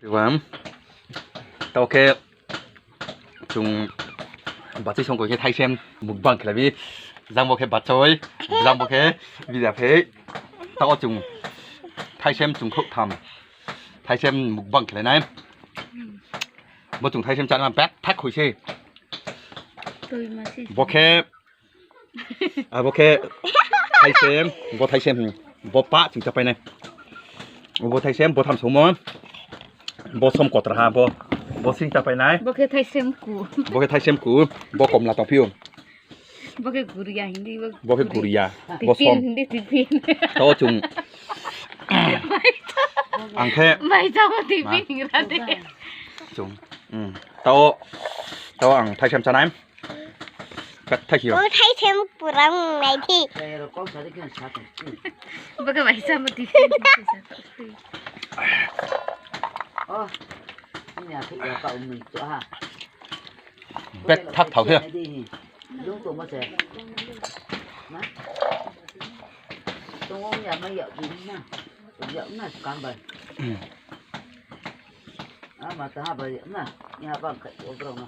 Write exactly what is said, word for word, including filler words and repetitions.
Everyone, tao khe chung bachoi songkoi khe thaisem mukbang khlai bi, jang bo khe bachoi, jang bo khe bijaphei, tao chung thaisem chung khrouh tham, thaisem mukbang khlai nai, bo chung thaisem chánma bethak khoi se, bo khe Abo khe thaisem, bo thaisem, bo pah chung chápai nai. Bo thaisem, bo tham songmo, bo som kotra ha, bo, bo sing chápai nai. Bo khe thaisem ku, bo komla tongphi ou. Bo khe guria, bo som. Tao chung, ang khe, tao, tao ang thaisem chánai. Thaisem purang nai di. Bo khe baisa mo tiffin. Bethak thao khe. Ama taha bai na, ni haba khaih o brao no.